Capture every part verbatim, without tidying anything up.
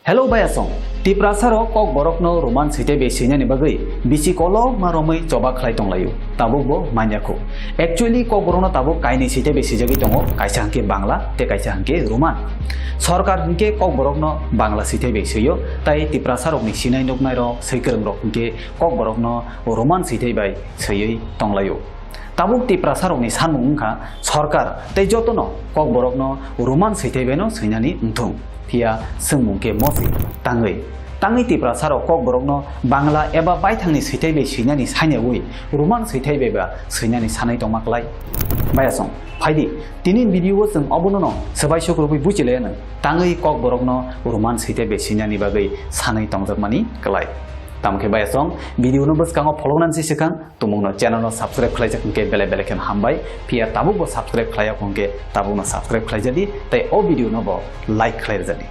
Hello bayasong, Tiprasa rok Kokborok no Roman switai bai swinani bagwi bisi kolok ma romwi choba khlai tonglaio, tabuk bo manya kho. Actually Kokborok no tabuk kainwi switai bai swijagwi tongo, kaisa hwnkhe Bangla tei kaisa hwnkhe Roman. Sorkar hwnkhe Kokborok no Bangla switai bai swio, tai Tiprasa rok ni sinai nuknai rok, swikwrwng rok hwnkhe Kokborok no Roman switai bai swiwi tonglaio. Tabuk Tiprasa rok ni sanmung wngkha sorkar tei jotono Kokborok no Roman switai bai no swinani wngthung, phiya swngmung khe mosi tangwi. Tangwi Tiprasa rok Kokborok no Bangla eba baithang ni switai bai swinani sainewi Roman switai bai ba swinani sanai tongma klai. Bayasong, phaidi, tini video o chwng obono no swbai sukrubwi buchilaianw, tangwi Kokborok no Roman switai bai swinani bagwi sanai tongjakmani klai. Tamkhe bayasong, video no bwskango pholoknani se swkang, tumungno channel no subscribe khlaijak hwnkhe belai belai kheno hambai, phiya tabukbo subscribe khlaiya hwnkhe tabukno subscribe khlaijadi, tei o video no bo like khlai rwjadi.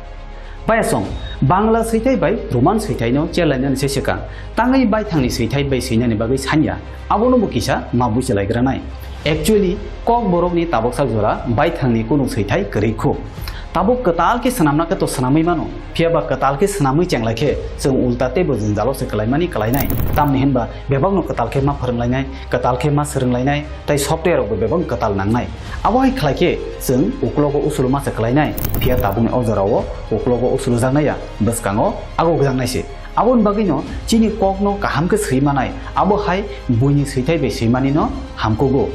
Bayasong, Bangla switai bai Roman switai no chelainani se swkang, tangwi baithang ni switai bai swinani bagwi sanya, abono bo kisa ma buchilaigranai. Actually, Kokborok ni tabuksa jora baithang ni kunu switai kwrwi kho. Tabuk kwtal khe swnamna khe to swnamwi mano, phiya ba kwtal khe swnamwi chenglai khe chwng ulta teibo jwngjalo se kwlaimani kwlainai. Tamni hinba bebakno kwtal khe ma phwrwnglainai, kwtal khe ma swrwnglainai, tei software rokbo bebak kwtal nangnai. Abo hai khlai khe chwng uklogo usuluma se kwlainai, phiya tabukni o jorao uklogo usulujaknai ya, bwskango agokjaknai se. Aboni bagwino chini kokno kaham khe swi manai, abo hai buini switai bai swimanino hamkugo.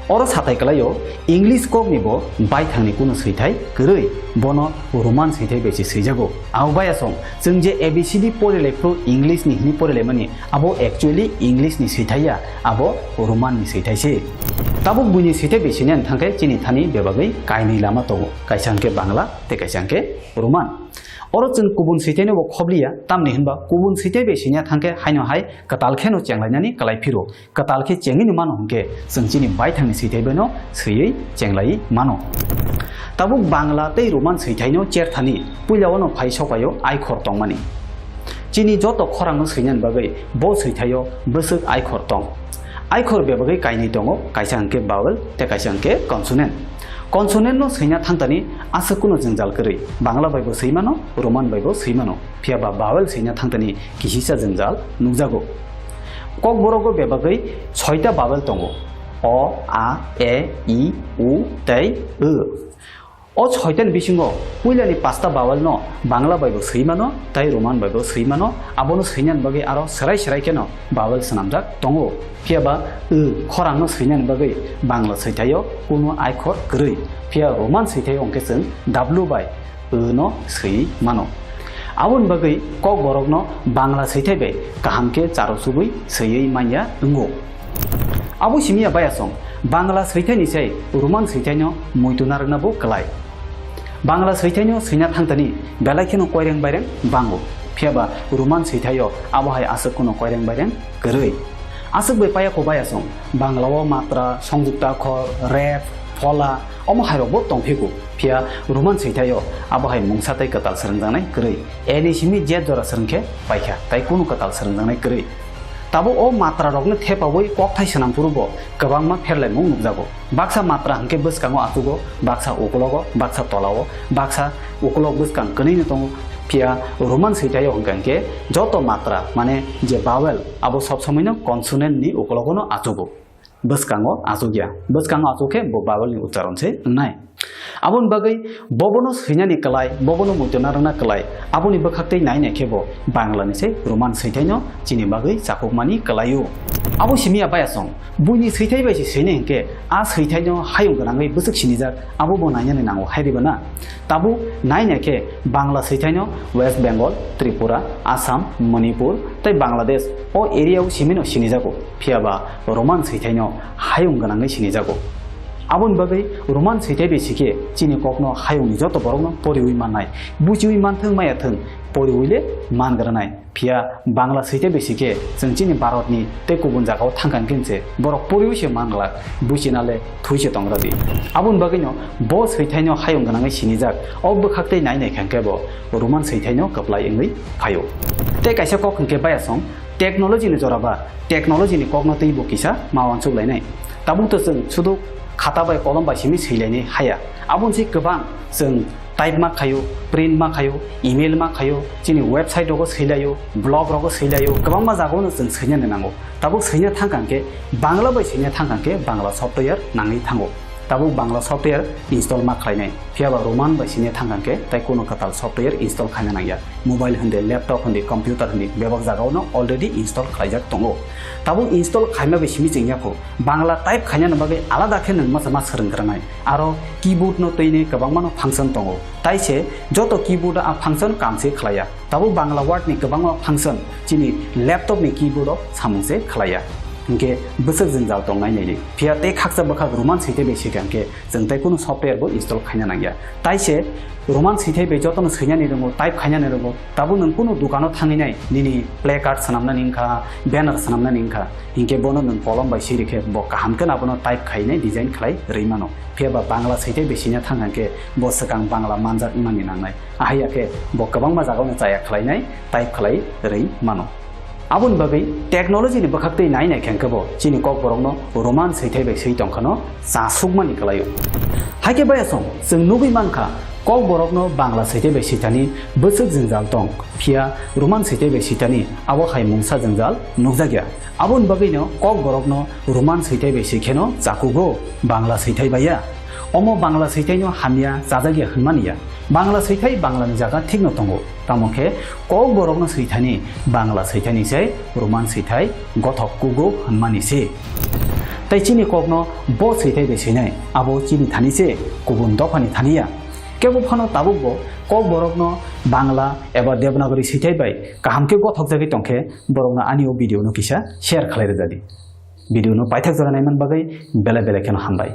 Oro satai kwlaio, English kokni bo baithangni kunu swithai kwrwi, bono Roman swithai bai se swijago. Abo bayasong, chwng je A B C D porilai phuru English ni hwnwi porilaimani, abo actually English ni swithai ya, abo Roman ni swithai se. Tabuk buini swithai bai swinani thangkhe chini thani bebagwi kainwi lama tongo, kaisa hwnkhe Bangla tei kaisa hwnkhe Roman. Oro chwng kubun swithaino bo khobliya, tamni hwnba kubun swithai bai swina thangkhe haino hai kwtal kheno chenglainani kwlai phiro. Kwtal khe chengwino mano hwnkhe chwng chini baithangni swithai baino swiwi chenglaiwi mano. Tabuk Bangla tei Roman swithaino cherthani puilao no phai sopaio aikhor tongmani. Chini joto khorangno swinani bagwi bo swithaio bwswk aikhor tong. Aikhor bebagwi kainwi tongo, kaisa hwnkhe vowel tei kaisa hwnkhe consonant. Consonant no swina thangtani aswk kuno jwngjal kwrwi, Bangla bai bo swi mano, Roman bai bo swi mano. Phiya ba vowel swina thangtani kisisa jwngjal nukjago. Kokborogo bebagwi soita vowel tongo: o, a, e, i, u tei w. O soitani bisingo puilani pasta vowel no Bangla bai bo swi mano tei Roman bai bo swi mano, abono swinani bagwi aro swrai swrai kheno vowel swnamjak tongo. Phiya ba w khorang no swinani bagwi Bangla swithaio kuno aikhor kwrwi, phiya Roman swithaio hwnkhe chwng w bai w no swi mano. Aboni bagwi Kokborok no Bangla swithai bai kaham khe charo chubui swiwi manya wngo. Abo simi ya bayasong, Bangla swithai ni sai Roman swithai no muitu narwkna bo kwlai. Bangla swithai no swina thangtani belai kheno koireng baireng bango, phiya ba Roman swithai o abo hai aswk kuno koireng baireng kwrwi. Aswk bai paya kho bayasong, Bangla o matra, songjukta akhor, ref, phola, omo hai rok bo tongphiko, phiya Roman swithai o abo hai mungsa tei kwtal swrwngjaknai kwrwi. A ni simi Z jora swrwng khe paikha, tai kunu kwtal swrwngjaknai kwrwi. Tabuk o matra rokno thepawi kokthai swnam phuru bo kwbangma pherlaimung nukjago. Baksa matra hwnkhe bwskango achugo, baksa ukologo, baksa tolao, baksa ukolog bwskang kwnwino tongo. Phiya Roman swithaio hwnkha hwnkhe joto matra, mane je vowel, abo sob somoino consonant ni ukologono achugo. Bwskango achukya. Bwskango achuk khe bo vowel ni ucharon se wngnai. Aboni bagwi bobono swinani kwlai, bobono muitu narwkna kwlai, aboni bwkhak tei nai nai khe bo Bangla ni se Roman swithaino chini bagwi chakukmani kwlaio. Abo simi ya bayasong, buini swithai bai se swinai hwnkhe a swithaino hayung gwnangwi bwswk sinijak, abo bo nainani nango hai riba na? Tabuk nai nai khe Bangla swithaino West Bengal, Tripura, Assam, Manipur tei Bangladesh o area o simino sinijago, phiya ba Roman swithaino hayung gwnangwi sinijago. Aboni bagwi Roman swithai bai sikhe chini kokno hayungni joto borokno poriwi mannai, buchiwi manthwng maya thwng, poriwi le man granai. Phiya Bangla swithai bai sikhe chwng chini Bharatni tei kubun jagao thangkha hwnkhe se borok poriwi se man glak, buchina le thwi se tong rwdi. Aboni bagwino bo swithaino hayung gwnangwi sinijak, o bwkhak tei nai nai kha hwnkhe bo Roman swithaino kwplai wngwi phaio. Tei kaisa kok hwnkhe bayasong, technology ni jora ba technology ni kokno tei bo kisa ma uansuk lainai. Tabuk to chwng sudu khata bai kolom bai simi swilainai haya. Aboni se kwbang chwng Type ma khayo, print ma khayo, email ma khayo, chini website rogo swilayo, blog rogo swilayo, kwbangma jagao no chwng swinani nango. Tabuk swina thangkang khe, Bangla bai swina thangkang khe Bangla software nangwi thango. Tabuk Bangla software install ma khlainai. Phiyaba Roman bai swina thangkang khe tai kuno kwtal software install khaina nangya. Mobile hindi, laptop hindi, computer hindi, bebak jagao no already install khlaijak tongo. Tabuk install khaima bai simi chengya kho. Bangla type khainani bagwi alada khe nwng masa ma swrwng granai. Aro keyboard no twi ni kwbangma no function tongo. Tai se joto keyboard a function kam se khlaiya. Tabuk Bangla word ni kwbangma function chini laptop ni keyboard o samung se khlaiya. Hinkhe bwswk jwngjal tongnai nini. Phiya tei khaksa bwkhak Roman swithai bai swikha hinkhe chwng tei kunu software bo install khaina nangya. Tai se Roman swithai bai jotono swinani rwngo, type khainani rwngo. Tabuk nwng kunu dukano thangwi nai nini placard swnamnani wngkha, banner swnamnani wngkha. Hinkhe bono nwng kolom bai swi rikhe bo kaham khe abono type khainai design khlai rwi mano. Phiyaba Bangla swithai bai swina thangkha khe bo swkang Bangla manjak wngmani nangnai. Ahai ya khe bo kwbangma jagao no chaya khlainai, type khlai rwi mano. Aboni bagwi technology ni bwkhak twi nai nai khe bo chini Kokborok no Roman swithai bai swi tongkha no chasukmani kwlaio. Haikhe bayasong chwng nugwi mankha Kokborok no Bangla swithai bai swithani bwswk jwngjal tong, phiya Roman swithai bai swithani abo hai mungsa jwngjal nukjakya. Aboni bagwino Kokborokno Roman swithai bai swikheno chakugo, Bangla swithai baiya. Omo Bangla swithaino hamya chajakya hwnmani ya. Bangla swithai Banglani jaga thikno tongo. Tamo khe Kokborokno swithani Bangla swithani se Roman swithai gothok kugo hwnmani se. Tai chini kokno bo swithai bai swinai, abo chini thani se, kubun dophani thani ya. Kebo phano tabukbo Kokborokno Bangla eba Devanagari swithai bai kaham khe gothokjagwi tongkhe, borokno ani o video no kisa share khlai rwjadi. Video no paithak jora naiman bagwi belai belai kheno hambai.